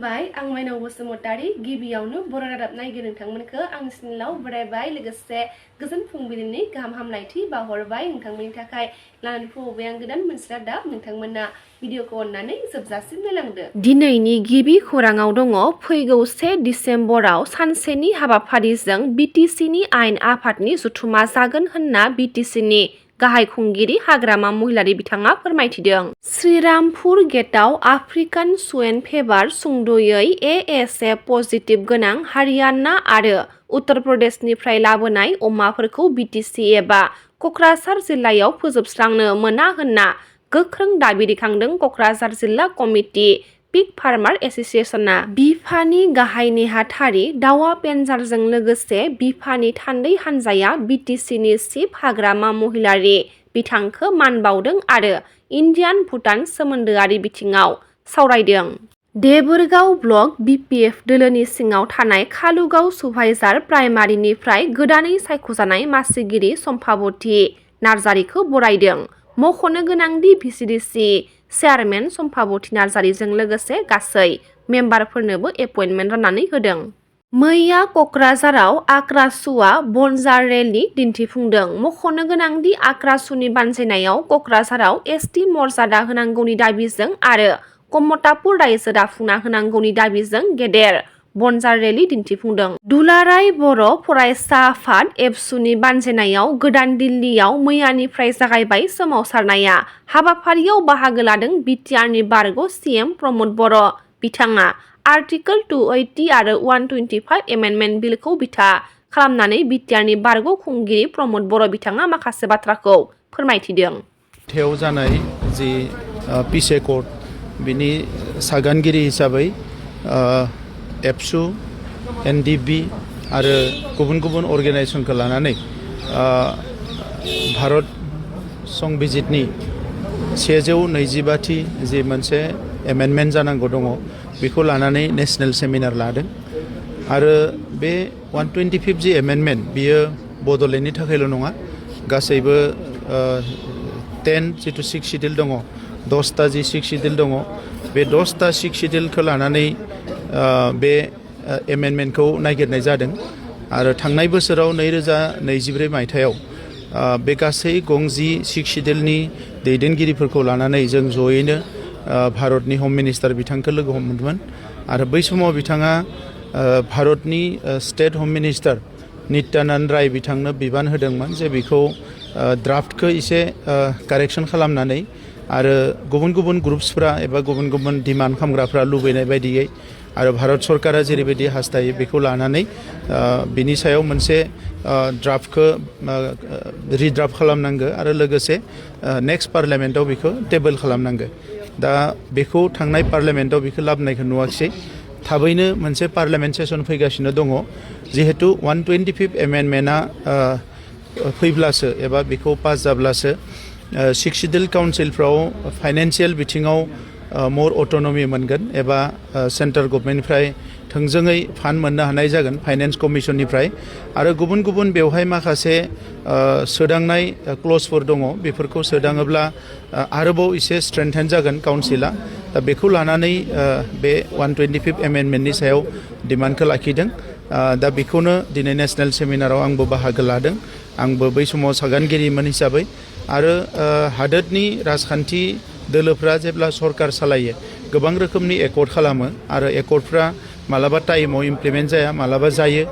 खुलुमबाय आं माइनाव बसुमतारी गिबियावनो बर' रादाब नायगिरि नोंथांमोनखौ आंनि चेनेलाव बरायबाय लोगोसे गोजोन फुंबिलिनि गाहाम हामलायथि बावहरबाय नोंथांमोननि थाखाय लानानै फैबाय आं गोदान मोनसे रादाब नोंथांमोना भिडिअखौ अननानै जोबजासिम नायलांदो। दिनैनि गिबि खौराङाव दङ फैगौ 1 डिसेम्बराव सानसेनि हाबाफारिजों बिटिसिनि आयेन आफादनि जथुमा जागोन होनना बिटिसिनि गाहाय खुंगिरि हाग्रामा महिलारि बिथाङा फोरमायथिदों। श्रीरामपुर गेटआव आफ्रिकान सुवेन फेभार सुंद'यै एएसए पजिटिभ गोनां हारियाना आरो उत्तर प्रदेशनिफ्राय लाबोनाय अमाफोरखौ बिटिसि एबा क'क्राझार जिल्लायाव फोजोबस्रांनो मोना होनना गोख्रों दाबि दैखांदों क'क्राझार जिल्ला कमिटि पिग फार्मार एस'सिएशनआ। बिफानि गाहाय नेहाथारि दावा पेन्जारजों लोगोसे बिफानि थान्दै हान्जाया बिटिसिनि चिफ हाग्रामा महिलारि बिथांखौ मान बावदों आरो इन्डियान भुटान सोमोन्दोआरि बिथिङाव सावरायदों। देबोरगाव ब्लक बिपिएफ दोलोनि सिङाव थानाय खालुगाव सुभाइजार प्राइमारिनिफ्राय गोदानै सायख'जानाय मासिगिरि सम्भाबती नार्जारिखौ बरायदों। मख'नो गोनांदि भिसिडिसि चेयारमेन सम्भाबती नार्जारिजों लोगोसे गासै मेम्बारफोरनोबो एपइन्टमेन्ट राननानै होदों। मैया क'क्राझाराव आक्रासुआ बनजार रेली दिन्थिफुंदों। मख'नो गोनांदि आक्रासुनि बानजायनायाव क'क्राझाराव एसटि मर्यादा होनांगौनि दाबिजों आरो कमतापुर रायजो दाफुंना होनांगौनि दाबिजों गेदेर बनजार रेली दिन्थिफुंदों। दुलाराय बर' फरायसा आफाद एबसुनि बानजायनायाव गोदान दिल्लीयाव मैयानिफ्राय जागायबाय सोमावसारनाया। हाबाफारियाव बाहागो लादों बिटिआरनि बारग' सिएम प्रमद बर' बिथाङा आर्टिकल 280 आरो 125 एमेन्डमेन्ट बिलखौ बिथा खालामनानै बिटिआरनि बारग' खुंगिरि प्रमद बर' बिथाङा माखासे बाथ्राखौ फोरमायथिदों। थेव जानाय जि पिस एकर्ड बिनि सागानगिरि हिसाबै एबसु एनडिबि आरो गुबुन गुबुन अर्गेनाइजेसनखौ लानानै भारत संबिजितनि 125थि जि मोनसे एमेन्डमेन्ट जानांगौ दङ बेखौ लानानै नेशनेल सेमिनार लादों आरो बे 125 जि एमेन्डमेन्ट बियो बड'लेण्डनि थाखायल' नङा गासैबो 10 जिथु 6 शिड्युल दङ 10टा जि 6 शिड्युल दङ बे 10टा 6 शिड्युलखौ लानानै बे एमेन्डमेन्टखौ नागिरनाय जादों आरो थांनाय बोसोराव 2024 मायथाइयाव बे गासै गंजि 6 शिड्युलनि दैदेनगिरिफोरखौ लानानै जों जयैनो भारतनि हम मिनिस्टार बिथांखौ लोगो हमदोंमोन आरो बै समाव बिथाङा भारतनि स्टेट हम मिनिस्टार नित्यानन्द राय बिथांनो बिबान होदोंमोन जे बेखौ ड्राफ्टखौ एसे कारेक्सन खालामनानै आरो गुबुन गुबुन ग्रुप्सफ्रा एबा गुबुन गुबुन डिमान्ड खालामग्राफ्रा लुबैनाय बायदियै आरो भारत सरकारा जेरैबायदि हास्थायो बेखौ लानानै बिनि सायाव मोनसे ड्राफ्टखौ रिड्राफ्ट खालामनांगौ आरो लोगोसे नेक्स्ट पार्लियामेन्टआव बेखौ टेबोल खालामनांगौ। दा बेखौ थांनाय पार्लियामेन्टआव बेखौ लाबोनायखौ नुवाखिसै थाबैनो मोनसे पार्लियामेन्ट सेसन फैगासिनो दङ जिहेतु 125 एमेन्डमेन्टआ फैब्लासो एबा बेखौ पास जाब्लासो 6 शिड्युल काउन्सिलफ्राव फाइनेन्सियेल बिथिङाव मर अट'नमि मोनगोन एबा सेन्ट्रेल गभर्नमेन्टनिफ्राय थोंजोङै फान्ड मोननो हानाय जागोन फाइनेन्स कमिसननिफ्राय आरो गुबुन गुबुन बेवहाय माखासे सोदांनाय क्लजफोर दङ बेफोरखौ सोदाङोब्ला आरोबाव एसे स्ट्रेंथेन जागोन काउन्सिला दा बेखौ लानानै बे 125 एमेन्डमेन्टनि सायाव डिमान्डखौ लाखिदों दा बेखौनो दिनै नेशनेल सेमिनाराव आंबो बाहागो लादों आंबो बै समाव सागानगिरिमोन हिसाबै आरो हादोरनि राजखान्थि दोलोफ्रा जेब्ला सरकार सालायो गोबां रोखोमनि एकर्ड खालामो आरो एकर्डफ्रा मालाबा टाइमाव इमप्लिमेन्ट जाया मालाबा जायो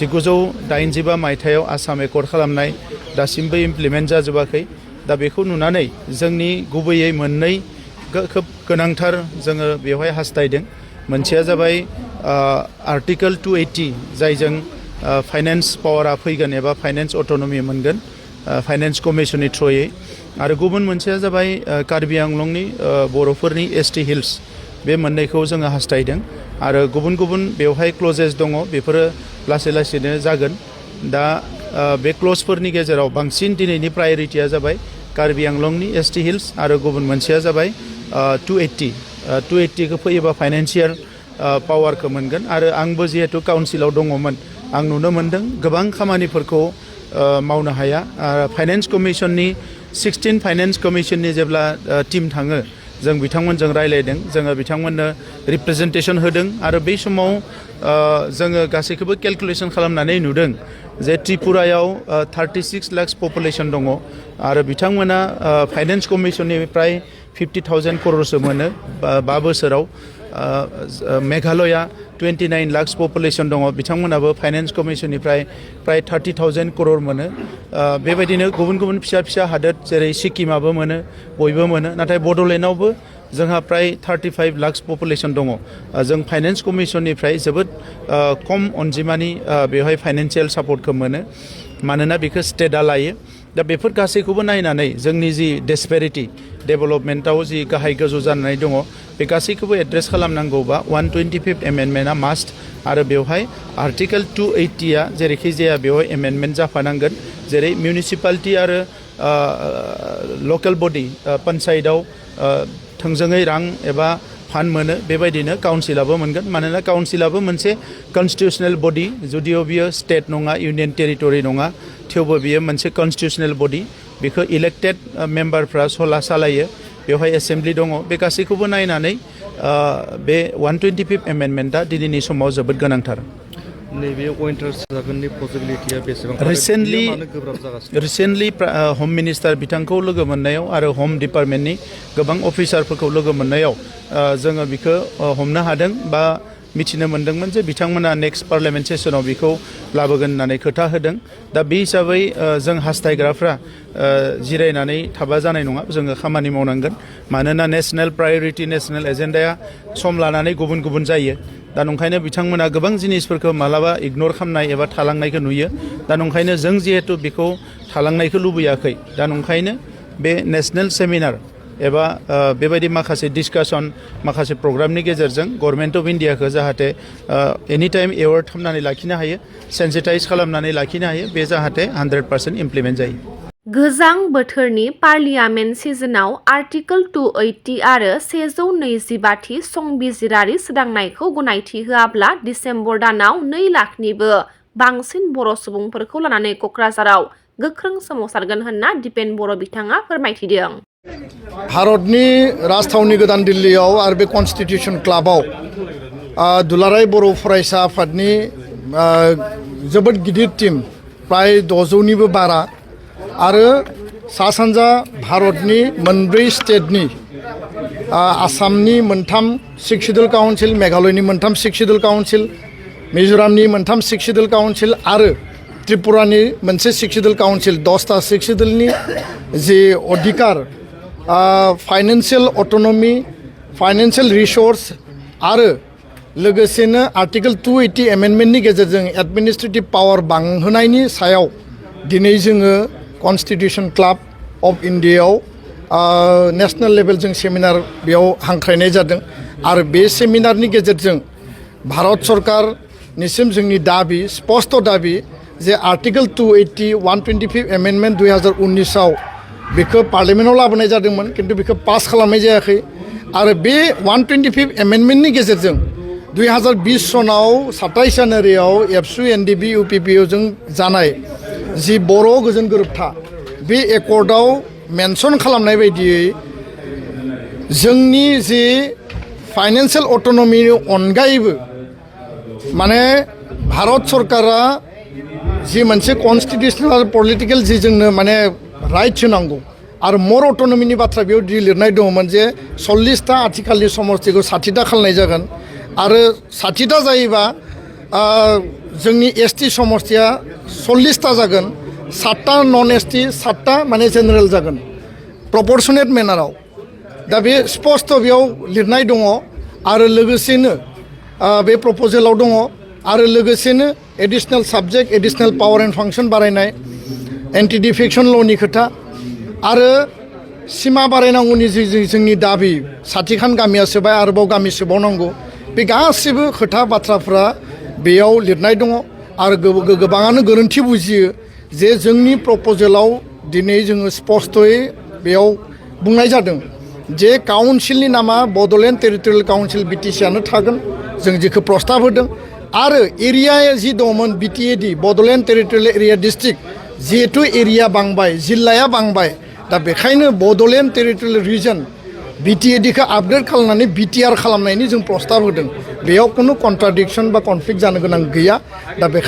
1985 मायथाइयाव आसाम एकर्ड खालामनाय दासिमबो इमप्लिमेन्ट जाजोबाखै दा बेखौ नुनानै जोंनि गुबैयै मोननै खोब गोनांथार जोङो बेवहाय हास्थायदों मोनसेया जाबाय आर्टिकल 280 जायजों फाइनेन्स पावारा फैगोन एबा फाइनेन्स अट'नमि मोनगोन फाइनेन्स कमिसननि थ्रुयै आरो गुबुन मोनसेया जाबाय कार्बि आंलंनि बर'फोरनि एसटि हिल्स बे मोननैखौ जोङो हास्थायदों आरो गुबुन गुबुन बेवहाय क्लजेस दङ बेफोरो लासै लासैनो जागोन दा बे क्लजफोरनि गेजेराव बांसिन दिनैनि प्रायरिटिया जाबाय कार्बि आंलंनि एसटि हिल्स आरो गुबुन मोनसेया जाबाय 280खौ फैयोबा फाइनेन्सियेल पावारखौ मोनगोन आरो आंबो जिहेतु काउन्सिलाव दङमोन आं नुनो मोन्दों गोबां खामानिफोरखौ मावनो हाया फाइनेन्स कमिसननि 16 फाइनेन्स कमिसननि जेब्ला टीम थाङो जों बिथांमोनजों रायलायदों जोङो बिथांमोननो रिप्रेजेन्टेसन होदों आरो बै समाव जोङो गासैखौबो केलकुलेसन खालामनानै नुदों जे त्रिपुरायाव 36 लाख पपुलेसन दङ आरो बिथांमोना फाइनेन्स कमिसननिफ्राय 50,000 क'रसो मोनो 5 बोसोराव मेघालया 29 लाख पपुलेसन दङ बिथांमोनाबो फाइनेन्स कमिसननिफ्राय प्राय 30,000 क'रर मोनो बेबायदिनो गुबुन गुबुन फिसा फिसा हादोर जेरै सिक्किमाबो मोनो बयबो मोनो नाथाय बड'लेण्डआवबो जोंहा प्राय 35 लाख पपुलेसन दङ जों फाइनेन्स कमिसननिफ्राय जोबोद खम अनजिमानि बेवहाय फाइनेन्सियेल सापर्टखौ मोनो मानोना बेखौ स्टेटआ लायो दा बेफोर गासैखौबो नायनानै जोंनि जि डिसपेरिटी डेभेलपमेन्टआव जि गाहाय गोजौ जानानै दङ बे गासैखौबो एड्रेस खालामनांगौबा 125th एमेन्डमेन्टआ मास्ट आरो बेवहाय आर्टिकेल 280आ जेरैखि जाया बेवहाय एमेन्डमेन्ट जाफानांगोन जेरै मिउनिसिपालिटि आरो लकेल बडि पन्सायतआव थोंजोङै रां एबा फान्ड मोनो बेबायदिनो काउन्सिलाबो मोनगोन मानोना काउन्सिलाबो मोनसे कन्स्टिटिउसनेल बडि जुदिअ बियो स्टेट नङा इउनियन टेरिटरि नङा थेवबो बियो मोनसे कन्स्टिटिउसनेल बडि बेखौ इलेक्टेड मेम्बारफ्रा सालायो बेवहाय एसेम्ब्लि दङ बे गासैखौबो नायनानै बे 125th एमेन्डमेन्टआ दिनैनि समाव जोबोद गोनांथार नैबे उइन्टार जागोननि पसिबिलिटिया बेसेबां रिसेन्टलि हम मिनिस्टार बिथांखौ लोगो मोननायाव आरो हम डिपार्टमेन्टनि गोबां अफिसारफोरखौ लोगो मोननायाव जोङो बिखौ हमनो हादों बा मिथिनो मोन्दोंमोन जे बिथांमोना नेक्स्ट पार्लियामेन्ट सेसनाव बिखौ लाबोगोन होननानै खोथा होदों दा बे हिसाबै जों हास्थायग्राफ्रा जिरायनानै थाबा जानाय नङा जोङो खामानि मावनांगोन मानोना नेशनेल प्रायरिटि नेशनेल एजेन्डाया सम लानानै गुबुन गुबुन जायो दा नंखायनो बिथांमोना गोबां जिनिसफोरखौ मालाबा इगनर खालामनाय एबा थालांनायखौ नुयो दा नंखायनो जों जिहेतु बेखौ थालांनायखौ लुबैयाखै दा नंखायनो बे नेशनेल सेमिनार एबा बेबायदि माखासे डिसकासन माखासे प्रग्रामनि गेजेरजों गभर्नमेन्ट अफ इन्डियाखौ जाहाथे एनि टाइम एवार्ड खालामनानै लाखिनो हायो सेन्सिटाइज खालामनानै लाखिनो हायो बे जाहाथे 100% इमप्लिमेन्ट जायो गोजां बोथोरनि पार्लियामेन्ट सिजनाव आर्टिकेल 280 आरो 125थि संबिजिरारि सोदांनायखौ गनायथि होआब्ला डिसेम्बर दानाव 2 लाखनिबो बांसिन बर' सुबुंफोरखौ लानानै क'क्राझाराव गोख्रों सोमावसारगोन होनना दिपेन बर' बिथाङा फोरमायथिदों भारतनि राजथावनि गोदान दिल्लीयाव आरो बे कन्स्टिटिउसन क्लाबाव दुलाराय बर' फरायसा आफादनि जोबोद गिदिर टीम प्राय 600निबो बारा आरो सा सानजा भारतनि मोनब्रै स्टेटनि आसामनि मोनथाम 6 शिड्युल काउन्सिल मेघालयनि मोनथाम 6 शिड्युल काउन्सिल मिज'रामनि मोनथाम 6 शिड्युल काउन्सिल आरो त्रिपुरानि मोनसे 6 शिड्युल काउन्सिल 10टा 6 शिड्युलनि जि अधिकार फाइनेन्सियेल अट'नमि फाइनेन्सियेल रिसोर्स आरो लोगोसेनो आर्टिकेल 280 एमेन्डमेन्टनि गेजेरजों एडमिनिस्ट्रेटिभ पावार बांहोनायनि सायाव दिनै जोङो कन्स्टिटिउसन क्लाब अफ इन्डियायाव नेशनेल लेभेलजों सेमिनार बेयाव हांख्रायनाय जादों आरो बे सेमिनारनि गेजेरजों भारत सरकारनिसिम जोंनि दाबि स्पष्ट दाबि जे आर्टिकेल 280 125 एमेन्डमेन्ट 2019आव बेखौ पार्लियामेन्टआव लाबोनाय जादोंमोन खिन्थु बेखौ पास खालामनाय जायाखै आरो बे 125 एमेन्डमेन्टनि गेजेरजों 2020 सनाव 27 जानुवारियाव एबसु एनडिबि इउपिपिअजों जानाय जि बर' गोजोन गोरोबथा बे एकर्डआव मेनसन खालामनाय बायदियै जोंनि जि फाइनेन्सियेल अट'नमिनि अनगायैबो माने भारत सरकारा जि मोनसे कन्स्टिटिउसनेल आरो पलिटिकेल जि जोंनो माने राइट्स होनांगौ आरो मर अट'नमिनि बाथ्रा बेयाव लिरनाय दङमोन जे 40टा आथिखालनि समस्तिखौ 60टा खालामनाय जागोन आरो 60टा जायोबा जोंनि एसटि समस्तिया 40टा जागोन 7टा नन एसटि 7टा माने जेनेरेल जागोन प्रपर्शनेट मेनाराव दा बे स्पष्ट बेयाव लिरनाय दङ आरो लोगोसेनो बे प्रप'जेलाव दङ आरो लोगोसेनो एडिशनेल साबजेक्ट एडिशनेल पावार एन्ड फांसन बारायनाय एन्टि डिफेक्शन ल'नि खोथा आरो सिमा बारायनांगौनि जि जोंनि दाबि साथिखान गामिया सोबाय आरोबाव गामि सोबावनांगौ बे गासैबो खोथा बाथ्राफ्रा बेयाव लिरनाय दङ आरो गोबाङानो गोरोन्थि बुजियो जे जोंनि प्रप'जेलाव दिनै जोङो स्पष्टयै बेयाव बुंनाय जादों जे काउन्सिलनि नामा बड'लेण्ड टेरिटरियेल काउन्सिल बिटिसिआनो थागोन जों जेखौ प्रस्ताब होदों आरो एरिया जि दंमोन BTAD Bodoland territorial area district जिहेतु एरिया बांबाय जिल्लाया बांबाय दा बेखायनो बड'लेण्ड टेरिटरियेल रिजन बिटिएडिखौ आपग्रेड खालामनानै बिटिआर खालामनायनि जों प्रस्ताब होदों बेयाव खुनु कन्ट्राडिक्सन बा कनफ्लिक्ट जानो गोनां गैया दा बे